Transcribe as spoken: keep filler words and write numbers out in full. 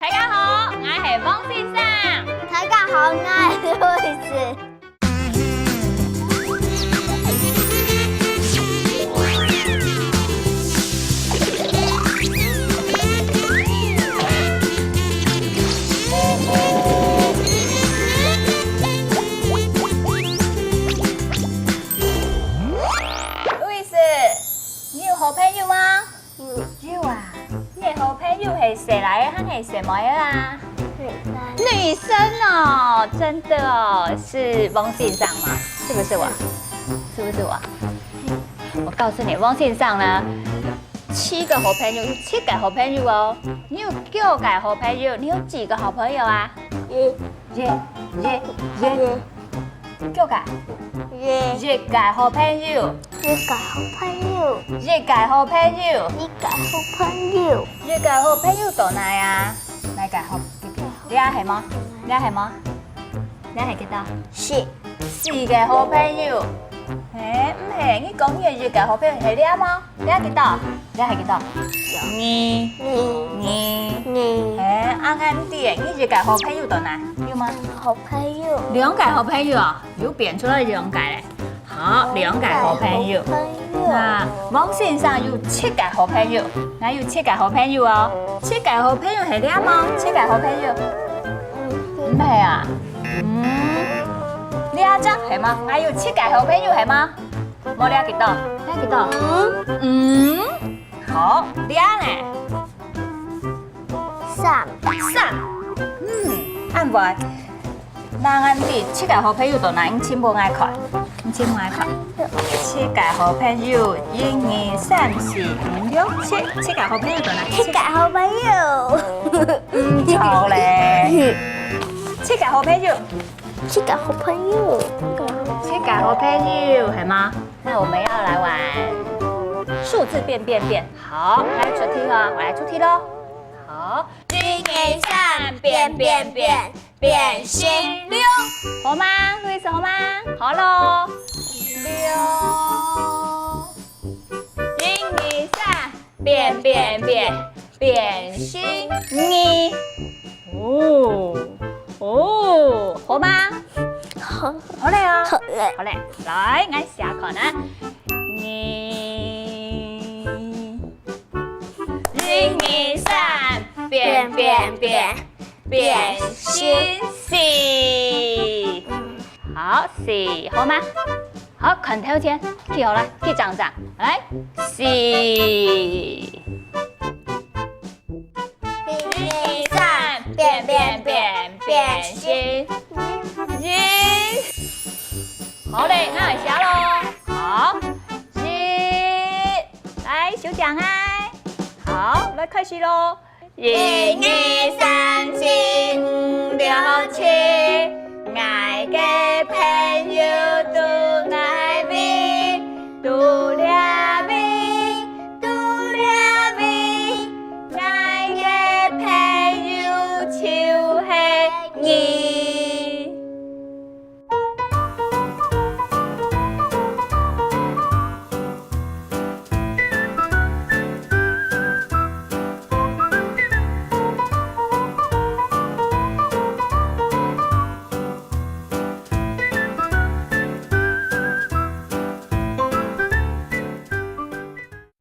大家好，𠊎係汪先生。大家好，𠊎係路易斯。路易斯，你有好朋友嗎？ 有啊，你个好朋友係細倈仔還係細妹仔啊？女生哦，真的哦，是汪先生嗎？是不是我？是不是我？我告訴你，汪先生呢，七個好朋友，有七個好朋友哦。你有九個好朋友，你有幾個好朋友啊？一，一，一，一。 九個。一。一個好朋友。一個好朋友。一個好朋友。一個好朋友。一個好朋友在哪啊？哪個好？這係無？這係無？這係幾多？四。四個好朋友。嘿，毋係，你講你个一個好朋友係這無？ 這幾多？這係幾多？二。二。二。二。嘿，恁樣知，你一個好朋友在哪？有嗎？好朋友。兩個好朋友啊，有變出來兩個咧。好，兩個好朋友。兩個好朋友。那汪先生有七個好朋友，𠊎有七個好朋友哦。七個好朋友係這無？七個好朋友？嗯。毋係啊？嗯。這隻係無？𠊎有七個好朋友係無？ 無，這幾多？這幾多？五。五。好，這呢？三。三。嗯，恁會。那恁知七個好朋友在哪？你伸分𠊎看，你伸分𠊎看。七個好朋友，一、二、三、四、五、六、七，七個好朋友在哪？七個好朋友。嗯，著咧。七個好朋友。 七個好朋友。七個好朋友，係無？那我們要來玩數字變變變。好，來出題哦，我來出題囉。好，一、二、三，變變變，變成六。好嗎？路易斯，好嗎？好囉。六。一、二、三， 變變變，變成二。哦，哦，好嗎？好。好咧哦。好咧。好咧，來，𠊎寫看啊。二。一、二、三，變變變， 變成四。好，四，好嗎？好，看頭前，企好來，企正正，來，四。一、二、三，變變變，變成一。好咧，𠊎來寫囉。好，一，來，手掌啊。好，來開始囉。 一、二、三、四、五、六、七，𠊎个